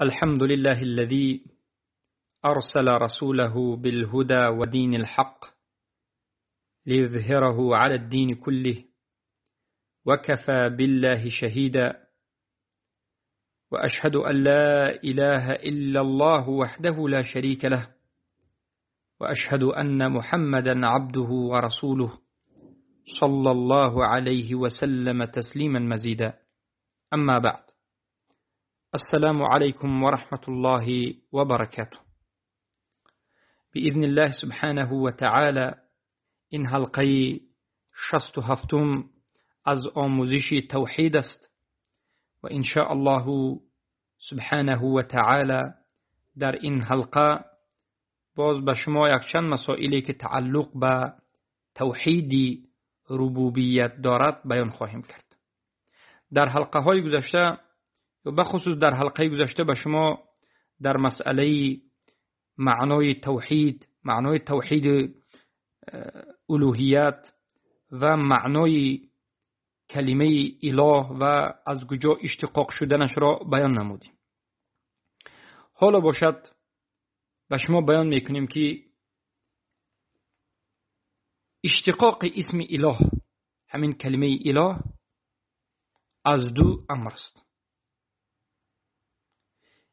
الحمد لله الذي أرسل رسوله بالهدى ودين الحق ليظهره على الدين كله وكفى بالله شهيدا، وأشهد أن لا إله إلا الله وحده لا شريك له، وأشهد أن محمدا عبده ورسوله صلى الله عليه وسلم تسليما مزيدا. أما بعد، السلام عليكم ورحمة الله وبركاته. بإذن الله سبحانه وتعالى این حلقه 67 از آموزش توحید است و إن شاء الله سبحانه وتعالى در این حلقه باز به شما یک چند مسائلی که تعلق به توحید ربوبیت دارد بیان خواهیم کرد. در حلقه های گذشته و بخصوص در حلقه گذشته به شما در مسئله معنای توحید، معنای توحید الوهیت و معنای کلمه اله و از کجا اشتقاق شدنش را بیان نمودیم. حالا باشد به شما بیان میکنیم که اشتقاق اسم اله، همین کلمه اله، از دو امر است.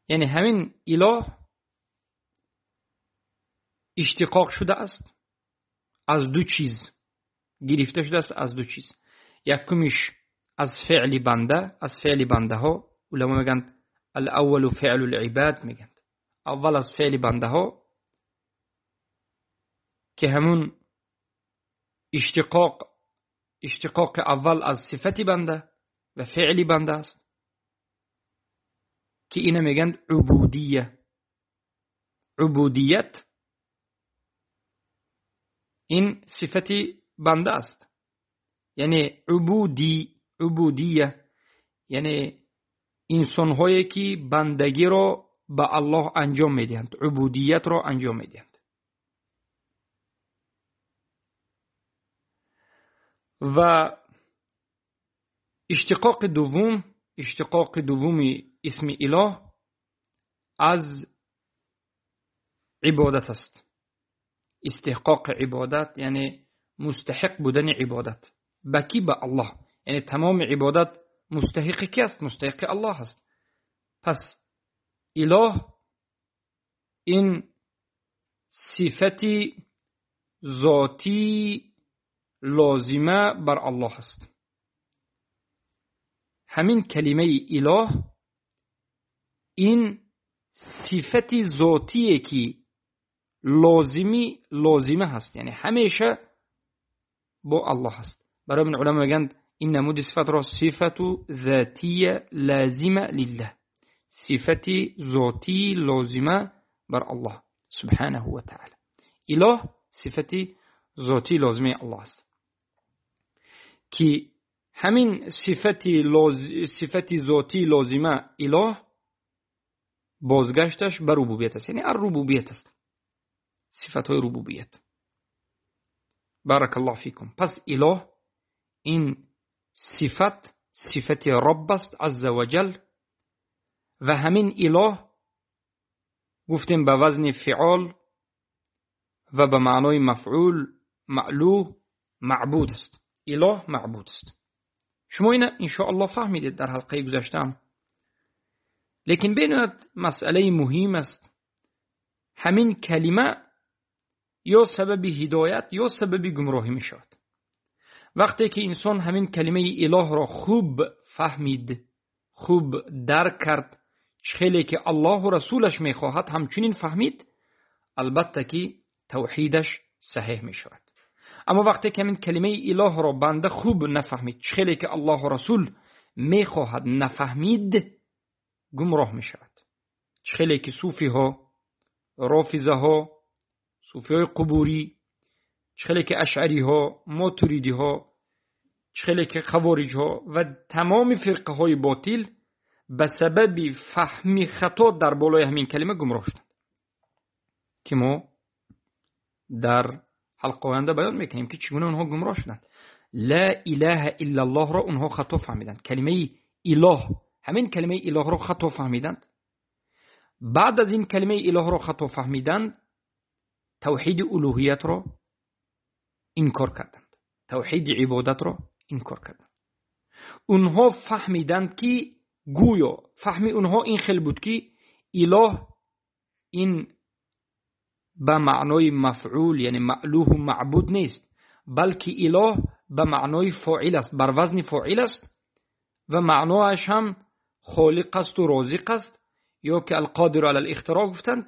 یعنی همین اله اشتقاق شده است از دو چیز، گرفته شده است از دو چیز. یکمیش از فعل بنده، از فعل بنده ها. علما میگن الاول فعل العباد، میگن اول از فعل بنده ها که همون اشتقاق اول از صفت بنده و فعل بنده است که اینه میگن عبودیه. عبودیت این صفت بنده است، یعنی عبودیه، یعنی انسان‌هایی که بندگی را به الله انجام میدهند، عبودیت را انجام میدهند. و اشتقاق دوم اسم اله از عبادت است. استحقاق عبادت یعنی مستحق بودن عبادت. به کی؟ به الله. یعنی تمام عبادت مستحق کی است؟ مستحق الله است. پس اله این صفت ذاتی لازمه بر الله است. همین کلمه اله این صفت ذاتیه که لازمه هست، یعنی همیشه با الله هست. برای من علما میگن این نمود صفت را صفت ذاتیه لازمه لله، صفت ذاتی لازمه بر الله سبحانه و تعالی. اله صفت ذاتی لازمه الله است که همین صفت ذاتی لازمه اله بازگشتش بر ربوبیت است، یعنی الربوبیت است، صفت های ربوبیت. بارک الله فیکم. پس اله این صفت، صفت رب است عز وجل، و همین اله گفتیم به وزن فعال و به معنای مفعول معلو معبود است. اله معبود است. شما اینه انشاءالله فهمیدید در حلقه گذشته. لیکن بینید مسئله مهم است، همین کلمه یا سبب هدایت یا سبب گمراهی می شود. وقتی که انسان همین کلمه اله را خوب فهمید، خوب درک کرد، خیلی که الله و رسولش می خواهد همچنین فهمید، البته که توحیدش صحیح می شود. اما وقتی که همین کلمه اله را بنده خوب نفهمید، خیلی که الله و رسول می خواهد نفهمید، گمراه می شود. خیلی که صوفی ها، رافضه ها، صوفی های قبوری، خیلی که اشعری ها، ماتریدی ها، خیلی که خوارج ها و تمام فرقه های باطل به سبب فهمی خطا در بالای همین کلمه گمراه شدند که ما در حلقه آینده بیان میکنیم که چگونه اونها گمراه شدند. لا اله الا الله را اونها خطا فهمیدند. کلمه اله، همین کلمه اله را خطا فهمیدند. Баъд аз ин калимаи илоҳро хато фаҳмиданд, тавҳиди улуҳиятро инкор карданд, тавҳиди ибодатро инкор карданд. Онҳо фаҳмиданд, ки гӯё фаҳми онҳо ин хел буд, ки илоҳ ин ба маънои мафъул, яъне маълуҳу маъбуд нест, балки илоҳ ба маънои фоил аст, бар вазни фоил аст ва маъноаш ҳам холиқ асту розиқ аст, ё ки алқодиру ала алихтироъ гуфтанд.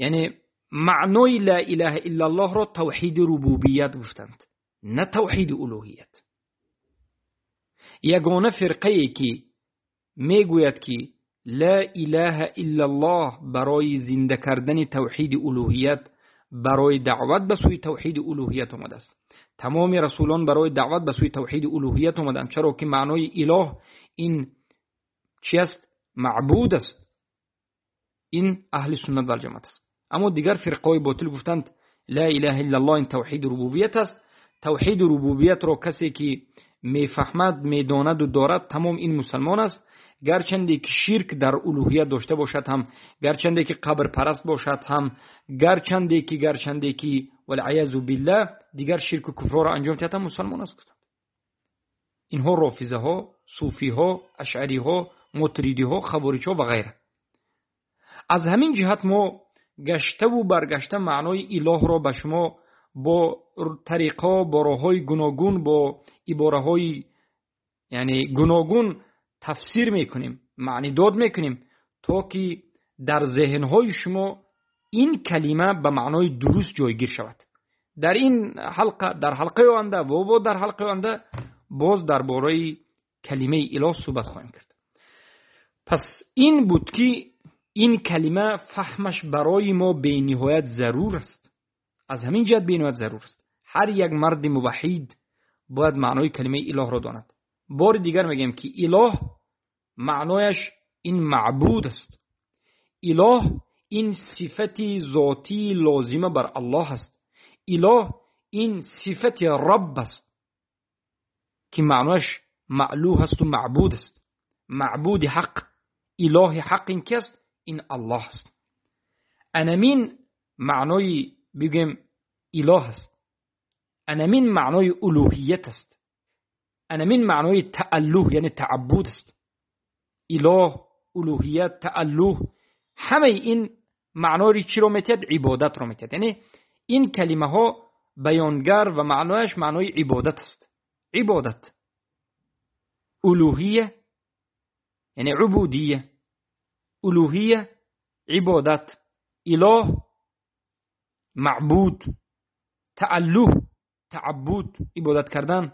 Яъне маънои ла илаҳа иллаллоҳро тавҳиди рубубият гуфтанд, на тавҳиди улуҳият. Ягона фирқае ки мегӯяд, ки ла илаҳа иллаллоҳ барои зинда кардани тавҳиди улуҳият, барои даъват ба сӯи тавҳиди улуҳият омадааст. Тамоми расулон барои даъват ба сӯи тавҳиди улуҳият омаданд, чаро ки маънои илоҳ ин чи аст? Маъбуд аст. Ин аҳли суннат вал ҷамоат аст. Аммо дигар фирқаҳои ботил гуфтанд ла илаҳа иллаллоҳ ин тавҳиди рубубият аст. Тавҳиди рубубиятро касе ки мефаҳмад, медонаду дорад, тамом ин мусалмон аст, гарчанде ки ширк дар улуҳият дошта бошад ҳам, гарчанде ки қабрпараст бошад ҳам, гарчанде ки валъаязу биллаҳ дигар ширку куфрҳоро анҷом диҳад ҳам мусалмон аст, гуфтанд. Инҳо рофизаҳо, суфиҳо, ашъариҳо, мотуридиҳо, хавориҷҳо ва ғайра. Аз ҳамин ҷиҳат мо гаштаву баргашта маънои илоҳро ба шумо бо тариқҳо, бо роҳҳои гуногун, бо ибораҳои яъне гуногун тафсир мекунем, маънидод мекунем, то ки дар зеҳнҳои шумо ин калима ба маънои дуруст ҷойгир шавад. Дар ин ҳалқа, дар ҳалқаи оянда ва бо дар ҳалқаи оянда боз дар бораи калимаи илоҳ суҳбат хоҳем кард. Пас ин буд, ки ин калима фаҳмаш барои мо бениҳоят зарур аст. Аз ҳамин ҷиҳат бениҳоят зарур аст. Ҳар як марди муваҳҳид бояд маънои калимаи илоҳро донад. Бори дигар мегӯем, ки илоҳ маънояш ин маъбуд аст. Илоҳ ин сифати зотии лозима бар Аллоҳ аст. Илоҳ ин сифати Рабб аст, ки маънояш маълуҳ асту маъбуд аст. Маъбуди ҳақ, илоҳи ҳақ ин ки аст? Ин Аллоҳ аст. Анамин маънои бигӯем илоҳ аст, анамин маънои улуҳият аст, анамин маънои тааллуҳ, яъне тааббуд аст. Илоҳ, улуҳият, тааллуҳ, ҳамаи ин маънои чиро метиҳад? Ибодатро метиҳад. Яъне ин калимаҳо баёнгар ва маънояш маънои ибодат аст. Ибодат, улуҳия, яъне убудия, улуҳия ибодат, илоҳ маъбуд, тааллуҳ тааббуд, ибодат кардан,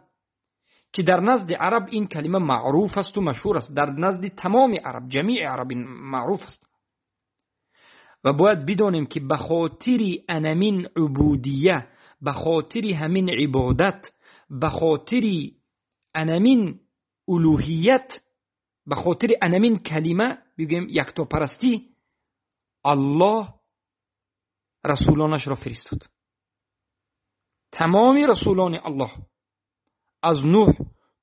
ки дар назди араб ин калима маъруф асту машҳур аст. Дар назди тамоми араб, ҷамии араб ин маъруф аст. Ва бояд бидонем, ки ба хотири анамин убудия, ба хотири ҳамин ибодат, ба хотири анамин улуҳият, ба хотири анамин калима бигӯем яктопарастӣ, Аллоҳ расулонашро фиристод. Тамоми расулони Аллоҳ аз Нуҳ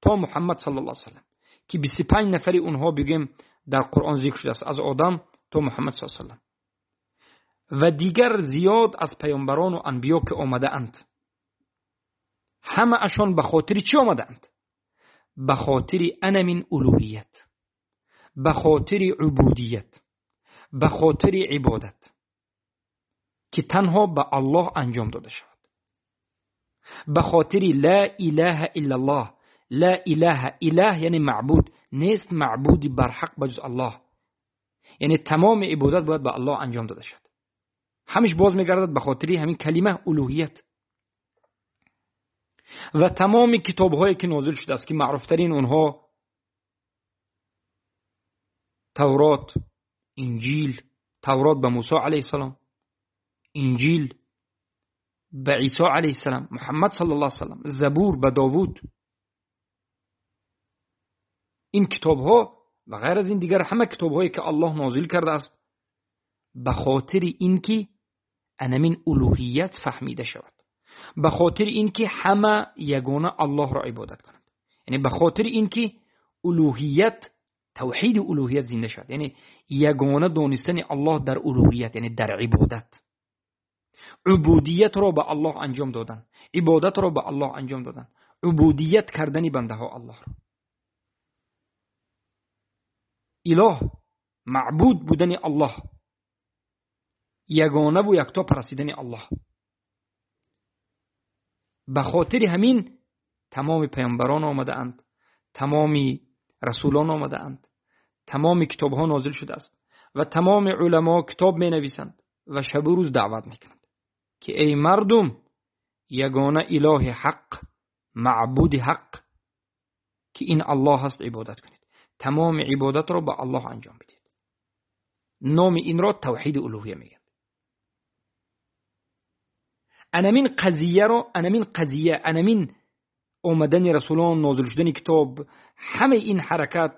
то Муҳаммад саллаллоҳу алайҳи васаллам, ки 25 нафари онҳо бигӯем дар Қуръон зикр шудааст, аз Одам то Муҳаммад саллаллоҳу алайҳи васаллам ва дигар зиёд аз паёмбарону анбиё ки омадаанд, ҳамаашон ба хотири чӣ омадаанд? Ба хотири анамин улуҳият, ба хотири убудият, ба хотири ибодат, ки танҳо ба Аллоҳ анҷом дода шавад, ба хотири ла илаҳа иллаллоҳ. Ла илаҳа, илаҳ яъне маъбуд, нест маъбуди барҳақ ба ҷуз Аллоҳ, яъне тамоми ибодат бояд ба Аллоҳ анҷом дода шавад. Ҳамиш боз мегардад ба хотири ҳамин калима улуҳият. Ва тамоми китобҳое ки нозил шудааст, ки маъруфтарин онҳо Таврот, Инҷил, Таврот ба Мусо алайҳиссалом, Инҷил ба Исо алайҳиссалом, Муҳаммад саллаллоҳу алайҳи васаллам, Забур ба Довуд, ин китобҳо ва ғайр аз ин дигар ҳама китобҳое ки Аллоҳ нозил кардааст, ба хотири ин ки анамин улуҳият фаҳмида шавад, ба хотири ин ки ҳама ягона Аллоҳро ибодат кунанд, яъне ба хотири ин ки улуҳият тавҳиди улуҳият зинда шавад, яъне ягона донистани Аллоҳ дар улуҳият, яъне дар ибодат, убудиятро ба Аллоҳ анҷом додан, ибодатро ба Аллоҳ анҷом додан, убудият кардани бандаҳо Аллоҳро. Илоҳ, маъбуд будани Аллоҳ, ягонаву якто парастидани Аллоҳ. Ба хотири ҳамин тамоми паёмбарон омадаанд, тамоми расулон омадаанд, тамоми китобҳо нозил шудааст ва тамоми уламо китоб менависанд ва шабу рӯз даъват мекунанд, ки эй мардум, ягона илоҳи ҳақ, маъбуди ҳақ, ки ин Аллоҳ аст, ибодат кунед. Тамоми ибодатро ба Аллоҳ анҷом бидиҳед. Номи инро тавҳиди улуҳия мегӯянд. Анамин қазияро, анамин қазия, анамин омадани расулон, нозил шудани китоб, ҳамаи ин ҳаракат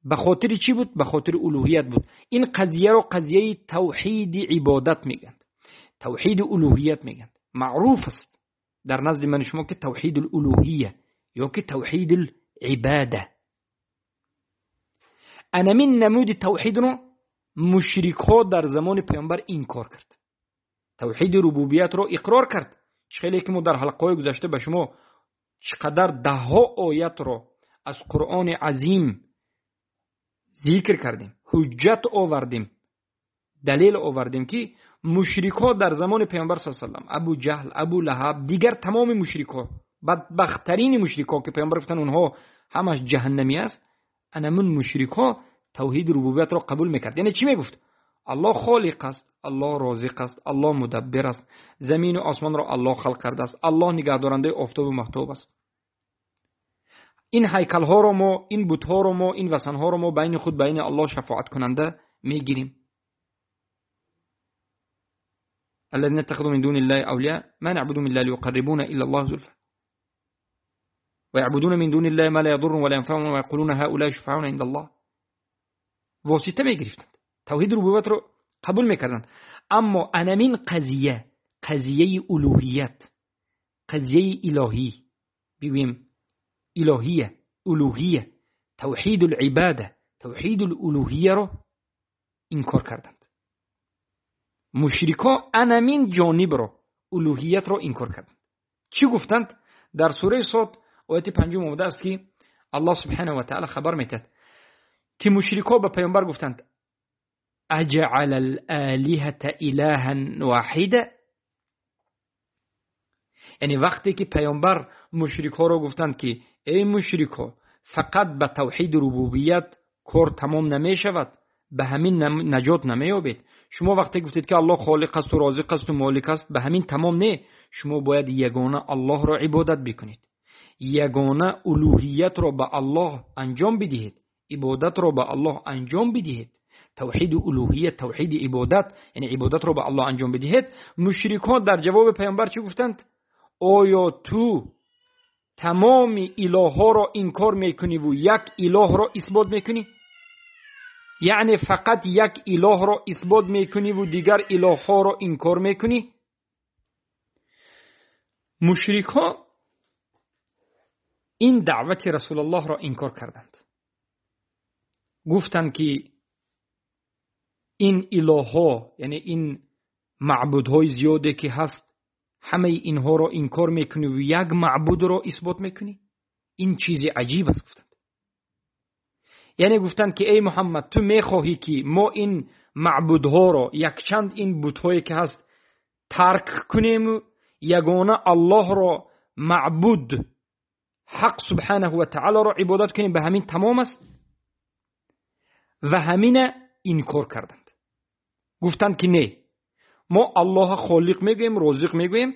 ба хотири чӣ буд? Ба хотири улуҳият буд. Ин қазияро қазияи тавҳиди ибодат мегӯянд, тавҳиди улуҳият мегӯянд. Маъруф аст дар назди ман шумо ки тавҳиди улуҳия ё ки тавҳиди ибода. Анамин намуди тавҳидро мушрикҳо дар замони паёмбар инкор кард. Тавҳиди рубубиятро иқрор кард. Чӣ хеле ки мо дар ҳалқаҳои гузашта ба шумо чӣ қадар даҳҳо оятро аз Қуръони азим зикр кардем, ҳуҷҷат овардем, далел овардем, ки мушрикҳо дар замони паёмбар саллаллоҳу алайҳи васаллам, Абу Ҷаҳл, Абу Лаҳаб, дигар тамоми мушрикҳо, бадбахттарини мушрикҳо, ки паёмбар гуфтанд онҳо ҳамаш ҷаҳаннамӣ аст, анамун мушрикҳо тавҳиди рубубиятро қабул мекард. Яъне чӣ мегуфт? Аллоҳ холиқ аст, Аллоҳ розиқ аст, Аллоҳ мудаббир аст, замину осмонро Аллоҳ халқ кардааст, Аллоҳ нигаҳдорандаи офтобу маҳтоб аст. Ин ҳайкалҳоро мо, ин бутҳоро мо, ин васанҳоро мо байни худ, байни Аллоҳ шафоаткунанда мегирем. الذين اتخذوا من دون الله أولياء ما نعبدهم إلا ليقربونا إلى الله زلفى ويعبدون من دون الله ما لا يضرهم ولا ينفعهم ويقولون هؤلاء شفعاؤنا عند الله. واسطه میگرفتند، توحید ربوبیت رو قبول میکردند. اما انمین قضیه، قضیه الوهیت، قضیه الهی، بگوییم الهیه، الوهیه، توحید العباده، توحید الالوهیه رو انکار کردند. مشرکا انمین جانب رو، الوهیت رو انکار کردند. چی گفتند؟ در سوره صاد آیت 5 آمده است که الله سبحانه و تعالی خبر میدهد که مشرکا به پیامبر گفتند اجعل الالهة الها واحده. یعنی وقتی که پیامبر مشرکا رو گفتند که ای مشرکا، فقط به توحید ربوبیت کار تمام نمیشود، به همین نجات نمییابید. شما وقتی گفتید که الله خالق است و رازق است و مالک است، به همین تمام نه. شما باید یگانه الله را عبادت بکنید، یگانه الوهیت را به الله انجام بدهید، عبادت را به الله انجام بدهید، توحید الوهیت، توحید عبادت، یعنی عبادت را به الله انجام بدهید. مشرکان در جواب پیامبر چی گفتند؟ آیا تو تمام اله ها را انکار میکنی و یک اله را اثبات میکنی؟ یعنی فقط یک اله را اثبات میکنی و دیگر اله ها را انکار میکنی؟ مشرک ها این دعوت رسول الله را انکار کردند. گفتند که این اله ها، یعنی این معبودهای زیاده که هست، همه اینها را انکار میکنی و یک معبود را اثبات میکنی؟ این چیز عجیب است گفتند. یعنی گفتند که ای محمد، تو میخواهی که ما این معبودها را، یک چند این بت‌هایی که هست، ترک کنیم، یگانه الله را معبود حق سبحانه و تعالی را عبادت کنیم، به همین تمام است؟ و همین انکار کردند. گفتند که نه، ما الله خالق میگوییم، رازق میگوییم،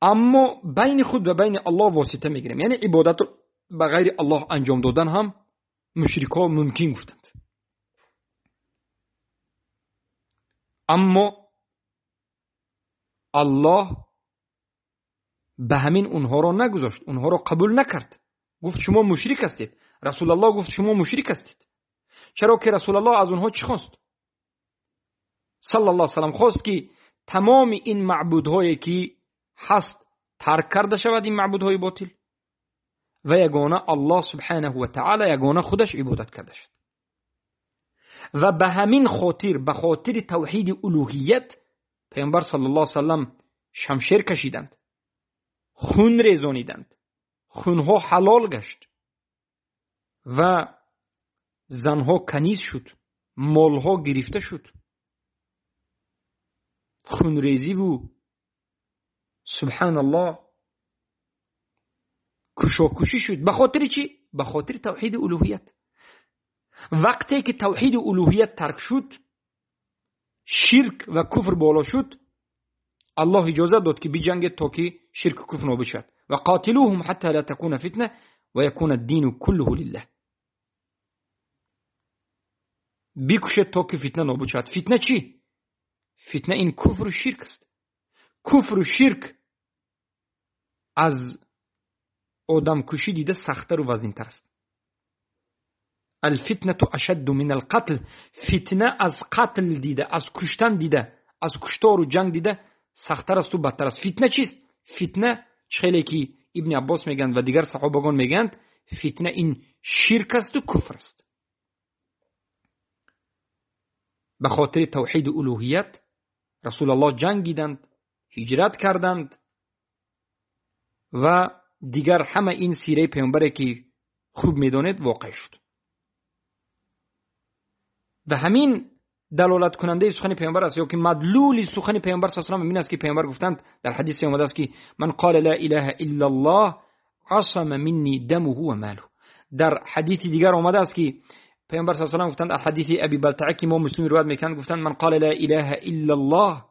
اما بین خود و بین الله واسطه میگیریم. یعنی عبادت رو به غیر الله انجام دادن هم مشرکا ممکن گفتند. اما الله به همین اونها را نگذاشت، اونها را قبول نکرد. گفت شما مشرک هستید. رسول الله گفت شما مشرک هستید. چرا که رسول الله از اونها چی خواست؟ صلی الله علیه وسلم خواست که تمام این معبودهایی که هست ترک کرده شود، این معبودهای باطل، و یگانه الله سبحانه و تعالی یگانه خودش عبادت کرده شد. و به همین خاطر، به خاطر توحید الوهیت، پیامبر صلی الله علیه و سلم شمشیر کشیدند، خون ریزانیدند، خونها حلال گشت و زنها کنیز شد، مالها گرفته شد، خونریزی و سبحان الله کشاکشی شد. به خاطر چی؟ به خاطر توحید الوهیت. وقتی که توحید الوهیت ترک شد، شرک و کفر بالا شد، الله اجازه داد که بجنگد تا که شرک و کفر نابود شد. و قاتلوهم حتی لا تكون فتنه و یکون الدین كله لله. بکشد تا که فتنه نابود شد. فتنه چی؟ فتنه این کفر و شرک است. کفر و شرک از آدم کشی دیده سخت‌تر و وزین‌تر است. الفتنه اشد من القتل. فتنه از قتل دیده، از کشتن دیده، از کشتار و جنگ دیده سخت‌تر است و بدتر است. فتنه چیست؟ فتنه خیلی که ابن عباس میگن و دیگر صحابگان میگن، فتنه این شرک است و کفر است. به خاطر توحید الوهیت رسول الله جنگیدند، هجرت کردند و دیگر همه این سیره پیامبری که خوب میدانید واقع شد. و همین دلالت کننده سخن پیامبر است، یا که مدلول سخن پیامبر صلی الله علیه و آله این است که پیامبر گفتند در حدیث آمده است که من قال لا اله الا الله عصم منی دمه و ماله. در حدیث دیگر آمده است که پیامبر صلی الله علیه و آله گفتند، حدیث ابی بلتعه که امام مسلم روایت میکنند، گفتند من قال لا اله الا الله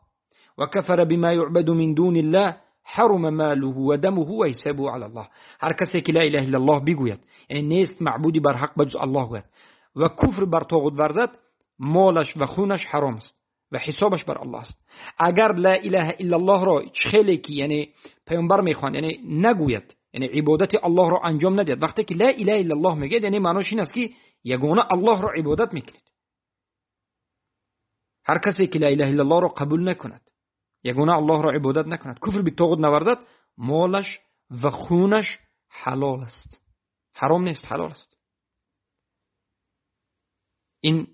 و کفر بما يعبد من دون الله حرم ماله و دمه و حسابه علی الله. هر کسی که لا اله الا الله بگوید، یعنی نیست معبودی بر حق بجز الله گوید و کفر بر طاغوت ورزد، مالش و خونش حرام است و حسابش بر الله است. اگر لا اله الا الله را خیلی که یعنی پیامبر میخواند، یعنی نگوید، یعنی عبادت الله را انجام ندهد، وقتی که لا اله الا الله میگه یعنی معناش این است که یگانه الله را عبادت میکنید. هر کسی که لا اله الا الله را قبول نکند، یگانه الله را عبادت نکند، کفر به طاغوت نورزد، مالش و خونش حلال است، حرام نیست، حلال است. این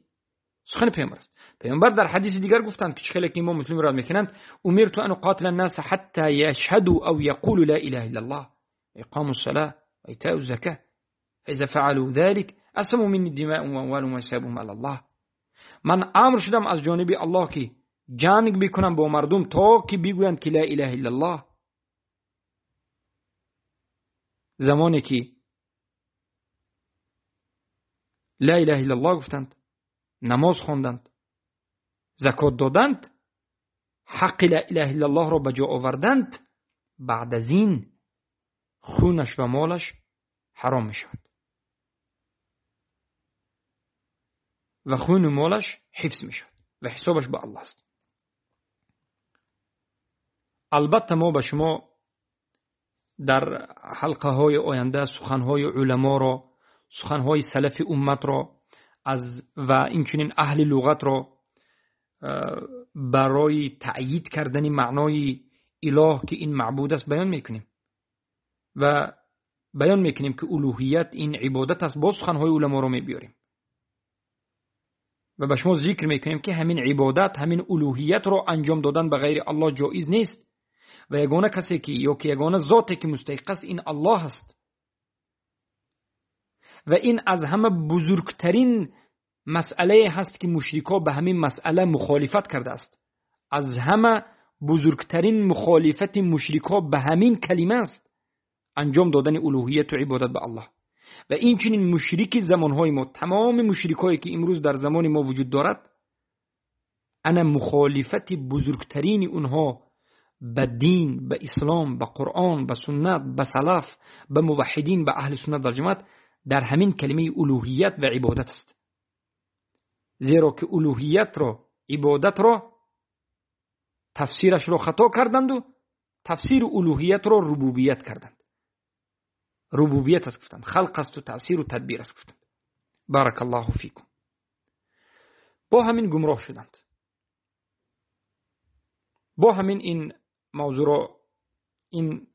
سخن پیامبر است. پیامبر در حدیث دیگر گفتند که خیلی که امام مسلم روایت میکنند، امرت ان اقاتل الناس حتى يشهدوا او يقولوا لا اله الا الله اقاموا الصلاه وايتاء الزكاه فاذا فعلوا ذلك عصموا مني دماءهم واموالهم وحسابهم على الله. من امر شدم از جانب الله که جنگ بکنم با مردم تا که بگویند که لا اله الا الله. زمانی که لا اله الا الله گفتند، نماز خواندند، زکات دادند، حق لا اله الا الله را به جا آوردند، بعد از این خونش و مالش حرام می شود و خون و مالش حفظ می شود و حسابش با الله است. البته ما به شما در حلقه های آینده سخنهای علما را، سخنهای سلف امت را از و اینچنین اهل لغت را برای تأیید کردن معنای اله که این معبود است بیان میکنیم و بیان میکنیم که الوهیت این عبادت است. با سخنهای علما را میبیاریم و به شما ذکر میکنیم که همین عبادت، همین الوهیت را انجام دادن به غیر الله جایز نیست و یگانه کسی که یا که یگانه ذاتی که مستحق است این الله است. و این از همه بزرگترین مسئله هست که مشرکا به همین مسئله مخالفت کرده است. از همه بزرگترین مخالفت مشرکا به همین کلمه است، انجام دادن الوهیت و عبادت به الله. و این چنین مشرک زمانهای ما، تمام مشرکایی که امروز در زمان ما وجود دارد، انا مخالفت بزرگترین اونها به دین، به اسلام، به قرآن، به سنت، به سلف، به موحدین، به اهل سنت و جماعت در همین کلمه الوهیت و عبادت است. زیرا که الوهیت را، عبادت را، تفسیرش را خطا کردند و تفسیر الوهیت را ربوبیت کردند. ربوبیت است گفتند، خلق است و تأثیر و تدبیر است گفتند. بارک الله فیکم. با همین گمراه شدند. با همین این موضوع را، این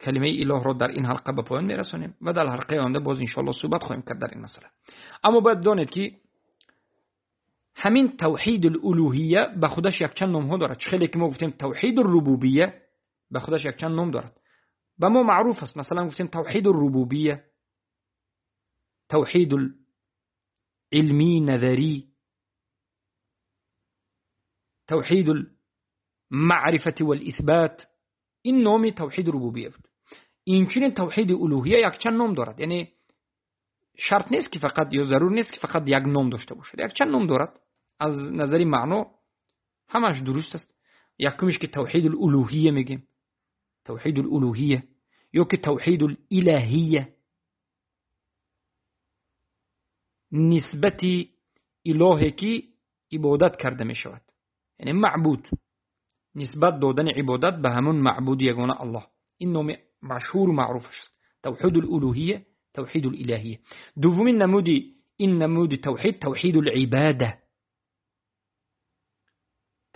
калимаи илоҳро дар ин ҳалқа ба поён мерасонем ва дар ҳалқаи оянда боз иншоалло суҳбат хоҳем кард дар ин масъала. Аммо бояд донед, ки ҳамин тавҳиди улуҳия ба худаш якчанд номҳо дорад. Чӣ хеле ки мо гуфтем, тавҳиди рубубия ба худаш якчанд ном дорад, ба мо маъруф аст. Масалан, гуфтем тавҳиди рубубия, тавҳиди илмӣ назарӣ, тавҳиди маърифати валисбот. Ин номи тавҳиди рубубия буд. Инчунин тавҳиди улуҳия якчанд ном дорад, яъне шарт нест, ки фақат ё зарур нест, ки фақат як ном дошта бошад, якчанд ном дорад. Аз назари маъно ҳамаш дуруст аст. Якумиш ки тавҳиди улуҳия мегем, тавҳиди улуҳия ё ки тавҳиди илаҳия, нисбати илоҳе ки ибодат карда мешавад, яъне маъбуд, нисбат додани ибодат ба ҳамон маъбуди ягона Аллоҳ. Ин номи машҳуру маъруфаш аст, тавҳиди улуҳия, тавҳиди илаҳия. Дуввумин намуди ин намуди тавҳид, тавҳиди ибада,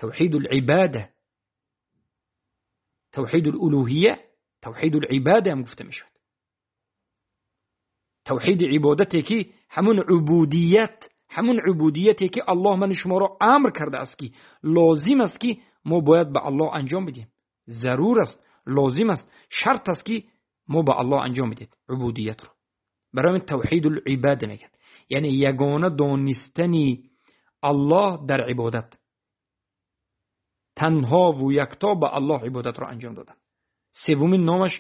тавҳиди ибада, тавҳиди улуҳия, тавҳиди ибада ҳам гуфта мешавад. Тавҳиди ибодате ки ҳамон убудият, ҳамон убудияте ки Аллоҳ ман шуморо амр кардааст, ки лозим аст, ки мо бояд ба Аллоҳ анҷом бидиҳем, зарур аст, лозим аст, шарт аст, ки мо ба Аллоҳ анҷом бидиҳем убудиятро. Барои ҳамин тавҳиди ибада мегӯяд, яъне ягона донистани Аллоҳ дар ибодат, танҳову якто ба Аллоҳ ибодатро анҷом додан. Севумин номаш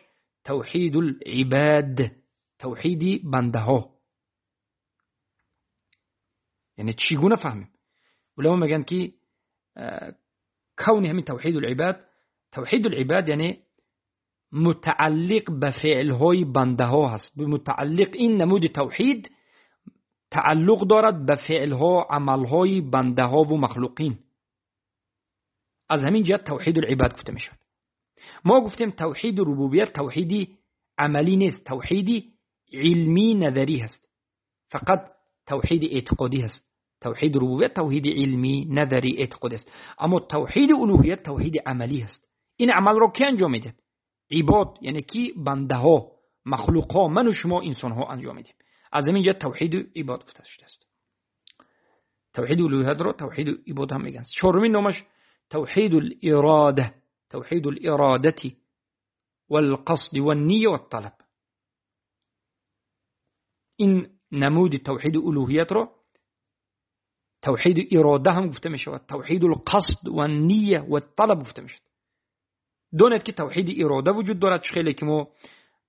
тавҳиди ибад, тавҳиди бандаҳо. Яъне чӣ гуна фаҳмем? Уламо мегӯянд, ки кавни ҳамин тавҳиди ибад, тавҳиди ибад яъне мутааллиқ ба феълҳои бандаҳо ҳаст. Мутааллиқ, ин намуди тавҳид тааллуқ дорад ба феълҳо, амалҳои бандаҳову махлуқин. Аз ҳамин ҷиҳат тавҳиди ибад гуфта мешавад. Мо гуфтем, тавҳиди рубубият тавҳиди амалӣ нест, тавҳиди илмӣ назарӣ ҳаст, фақат тавҳиди эътиқодӣ ҳаст. Тавҳиди рубубият тавҳиди илмӣ назарӣ эътиқодӣ аст, аммо тавҳиди улуҳият тавҳиди амалӣ ҳаст. Ин амалро ки анҷом медиҳад? Ибод, яъне ки бандаҳо, махлуқҳо, ману шумо инсонҳо анҷом медиҳем. Аз ҳамин ҷиҳат тавҳиди ибод гуфта шудааст. Тавҳиди улуҳиятро тавҳиди ибод ҳам мегӯянд. Чорумин номаш тавҳиди ирода, тавҳиди иродати валқасди ванния ватталаб. Ин намуди тавҳиди улуҳиятро тавҳиди ирода ҳам гуфта мешавад, тавҳиди қасд ванния ватталаб гуфта мешавад. Донед, ки тавҳиди ирода вуҷуд дорад. Чӣ хеле ки мо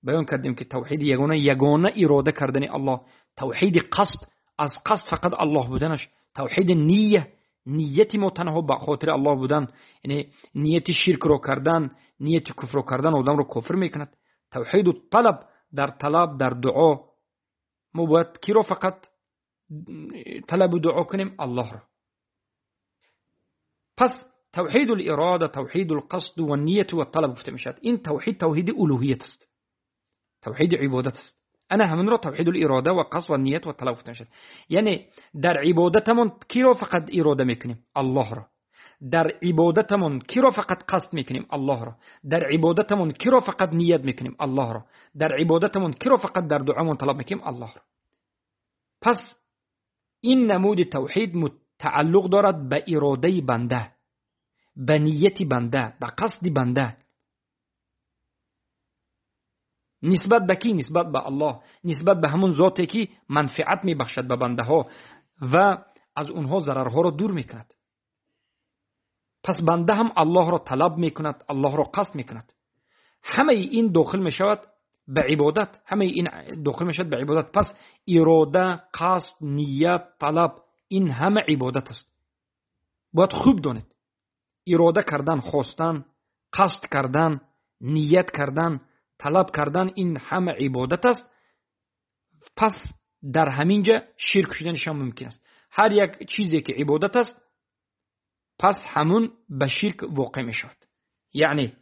баён кардем, ки тавҳиди ягона, ягона ирода кардани Аллоҳ, тавҳиди қасд, аз қасд фақат Аллоҳ буданаш, тавҳиди ния, нияти мо танҳо ба хотири Аллоҳ будан, яъне нияти ширкро кардан, нияти куфрро кардан одамро кофир мекунад. Тавҳиду талаб, дар талаб, дар дуо мо бояд киро фақат талабу дуо кунем? Аллоҳро. Пас тавҳиду ирода, тавҳиду қасду ва нияту ва талаб гуфта мешавад. Ин тавҳид тавҳиди улуҳият аст, тавҳиди ибодат аст. Ана ҳаминро тавҳиду ирода ва қасд ва ният ва талаб гуфта мешавад. Яъне дар ибодатамон киро фақат ирода мекунем? Аллоҳро. Дар ибодатамон киро фақат қасд мекунем? Аллоҳро. Дар ибодатамон киро фақат ният мекунем? Аллоҳро. Дар ибодатамон киро фақат дар дуомон талаб мекунем? Аллоҳро. Пас ин намуди тавҳид тааллуқ дорад ба иродаи банда, ба нияти банда, ба қасди банда. Нисбат ба кӣ? Нисбат ба Аллоҳ, нисбат ба ҳамон зоте ки манфиат мебахшад ба бандаҳо ва аз онҳо зарарҳоро дур мекунад. Пас банда ҳам Аллоҳро талаб мекунад, Аллоҳро қасд мекунад. Ҳамаи ин дохил мешавад ба ибодат, ҳамаи ин дохил мешавад ба ибодат. Пас ирода, қасд, ният, талаб, ин ҳама ибодат аст. Бояд хуб донед, ирода кардан, хостан, қасд кардан, ният кардан, талаб кардан, ин ҳама ибодат аст. Пас дар ҳамин ҷа ширк шуданаш ҳам мумкин аст. Ҳар як чизе ки ибодат аст, пас ҳамун ба ширк воқеъ мешавад. Яъне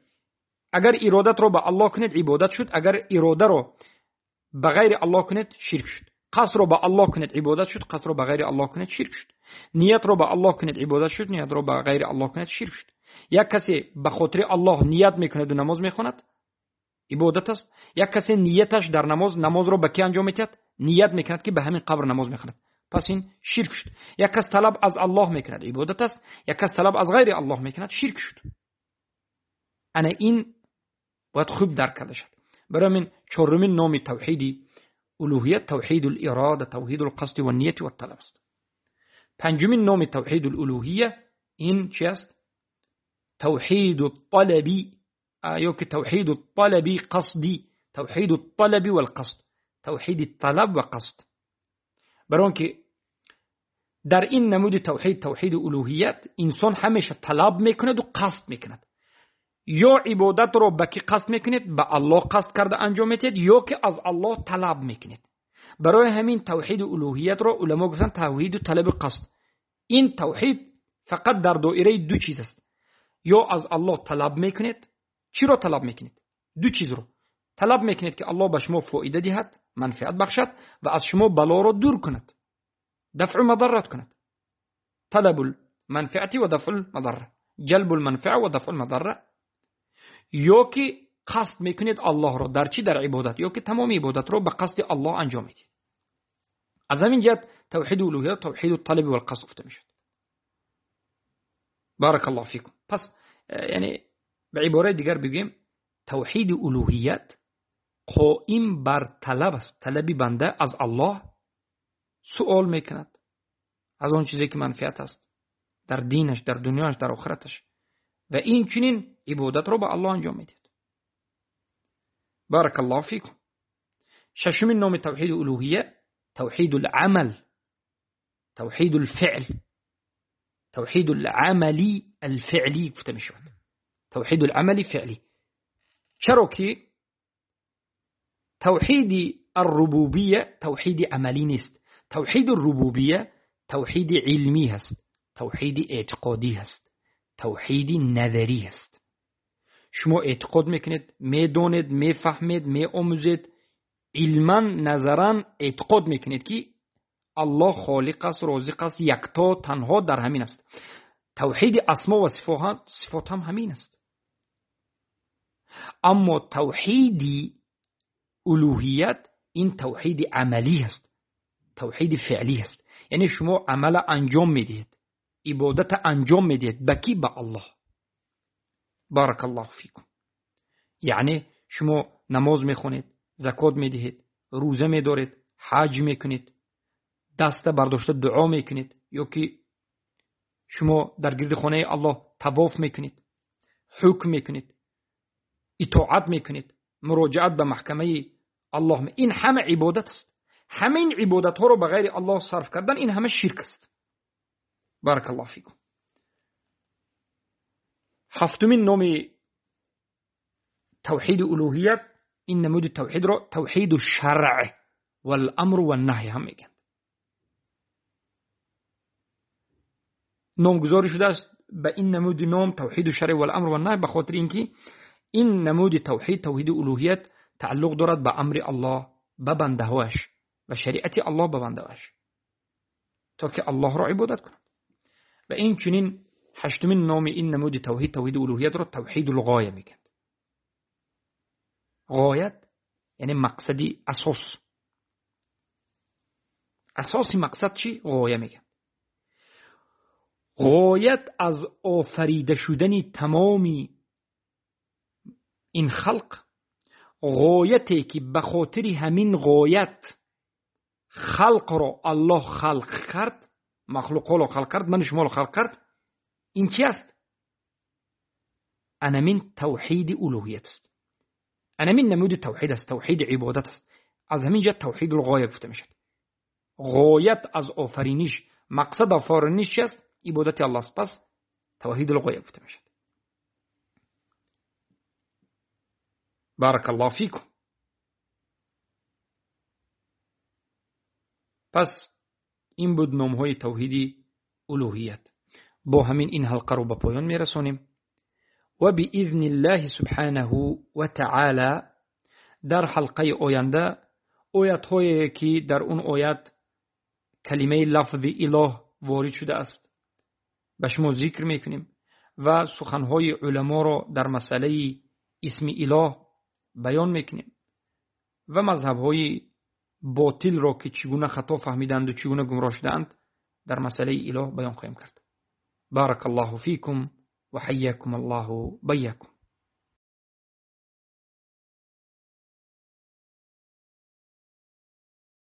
агар иродатро ба Аллоҳ кунед, ибодат шуд, агар иродаро ба ғайри Аллоҳ кунед, ширк шуд. Қасдро ба Аллоҳ кунед, ибодат шуд, қасдро ба ғайри Аллоҳ кунед, ширк шуд. Ниятро ба Аллоҳ кунед, ибодат шуд, ниятро ба ғайри Аллоҳ кунед, ширк шуд. Як касе ба хотири Аллоҳ ният мекунад ва намоз мехонад. ибодат аст. Як касе нияташ дар намоз, намозро ба ки анҷом медиҳад? Ният мекунад ки ба ҳамин қабр намоз мехонад, пас ин ширк шуд. Як кас талаб аз Аллоҳ мекунад, ибодат аст. Як кас талаб аз ғайри Аллоҳ мекунад, ширк шуд. Ана ин бояд хуб дарк карда шавад. Барои ҳамин чорумин номи тавҳиди улуҳият тавҳиду лирода, тавҳиду лқасди ва нияти ва талаб аст. Панҷумин номи тавҳиду лулуҳия ин чи аст? Тавҳиду талаби ё ки тавҳиду талаби қасди, тавҳиду талаби валқасд, тавҳиди талаб ва қасд. Барои он ки дар ин намуди тавҳид, тавҳиди улуҳият, инсон ҳамеша талаб мекунад ва қасд мекунад. Ё ибодатро ба ки қасд мекунед? Ба Аллоҳ қасд карда анҷом медиҳед, ё ки аз Аллоҳ талаб мекунед. Барои ҳамин тавҳиди улуҳиятро уламо гуфтанд тавҳиду талаби қасд. Ин тавҳид фақат дар доираи ду чиз аст. Ё аз Аллоҳ талаб мекунед. Чиро талаб мекунед? Ду чизро талаб мекунед ки Аллоҳ ба шумо фоида диҳад, манфиат бахшад ва аз шумо балоро дур кунад, дафъу мадаррат кунад. Талабул манфиати ва дафъул мадарра, ҷалбул манфиа ва дафъул мадарра. Ё ки қасд мекунед Аллоҳро дар чӣ? Дар ибодат, ё ки тамоми ибодатро ба қасди Аллоҳ анҷом медиҳед. Аз ҳамин ҷиҳат тавҳиди улуҳият тавҳиду талаби валқасд гуфта мешавад. Баракаллоҳу фикум. Пас яъне ба ибораи дигар бигӯем, тавҳиди улуҳият қоим бар талаб аст. Талаби банда аз Аллоҳ, суол мекунад аз он чизе ки манфиат аст дар динаш, дар дунёяш, дар охираташ, ва инчунин ибодатро ба Аллоҳ анҷом медиҳад. Баракаллоҳу фикум. Шашумин номи тавҳиди улуҳия тавҳиду ламал, тавҳиду лфеъл, тавҳиду ламали алфеълӣ гуфта мешавад. Тавҳиду ламали феълӣ. Чаро ки тавҳиди аррубубия тавҳиди амалӣ нест. Тавҳиди рубубия тавҳиди илмӣ ҳаст, тавҳиди эътиқодӣ ҳаст, тавҳиди назарӣ ҳаст. Шумо эътиқод мекунед, медонед, мефаҳмед, меомӯзед, илман, назаран эътиқод мекунед ки Аллоҳ холиқ аст, розиқ аст, якто, танҳо дар ҳамин аст. Тавҳиди асмо ва сифот ҳам ҳамин аст. Аммо тавҳиди улуҳият ин тавҳиди амалӣ аст, тавҳиди феълӣ аст. Яъне шумо амала анҷом медиҳед, ибодата анҷом медиҳед. Ба ки? Ба Аллоҳ. Баракаллоҳу фикум. Яъне шумо намоз мехонед, закот медиҳед, рӯза медоред, ҳаҷ мекунед, даста бардошта дуо мекунед, ё ки шумо дар гирди хонаи Аллоҳ тавоф мекунед, ҳукм мекунед, итоат мекунед, муроҷиат ба маҳкамаи Аллоҳ. Ин ҳама ибодат аст. Ҳама ин ибодатҳоро ба ғайри Аллоҳ сарф кардан, ин ҳама ширк аст. Баракаллоҳу фикум. Ҳафтумин номи тавҳиди улуҳият ин намуди тавҳидро тавҳиду шаръ валамру ваннаҳй ҳам мегӯянд. Номгузорӣ шудааст ба ин намуди ном тавҳиду шаръ валамру ваннаҳй ба хотири ин ки ин намуди тавҳид, тавҳиди улуҳият тааллуқ дорад ба амри Аллоҳ ба бандаҳояш ва шариати Аллоҳ ба бандаҳояш, то ки Аллоҳро ибодат кунанд. Ва инчунин ҳаштумин номи ин намуди тавҳид, тавҳиди улуҳиятро тавҳидул ғоя мегӯянд. Ғоят яъне мақсади асос. Асоси мақсад чӣ? Ғоя мегӯянд. Ғоят аз офарида шудани тамоми ин халқ, ғояте ки ба хотири ҳамин ғоят халқро Аллоҳ халқ кард, махлуқҳоро халқ кард, ману шуморо халқ кард, ин чи аст? Анамин тавҳиди улуҳият аст. Анамин намуди тавҳид аст, тавҳиди ибодат аст. Аз ҳамин ҷиҳат тавҳидул ғоя гуфта мешавад. Ғоят аз офариниш, мақсад офариниш чи аст? Ибодати Аллоҳ аст. Пас тавҳидул ғоя гуфта мешавад. Баракаллоҳу фикум. Пас ин буд номҳои тавҳиди улуҳият. Бо ҳамин ин ҳалқаро ба поён мерасонем ва биизниллаҳи субҳанаҳу ва таъала дар ҳалқаи оянда оятҳое ки дар он оят калимаи лафзи илоҳ ворид шудааст ба шумо зикр мекунем ва суханҳои уламоро дар масъалаи исми илоҳ баён мекунем ва мазҳабҳои ботилро, ки чӣ гуна хато фаҳмиданду чӣ гуна гумроҳ шудаанд, дар масъалаи илоҳ баён хоҳем кард. Барак Аллоҳу фикум ва ҳайякум Аллоҳу байякум.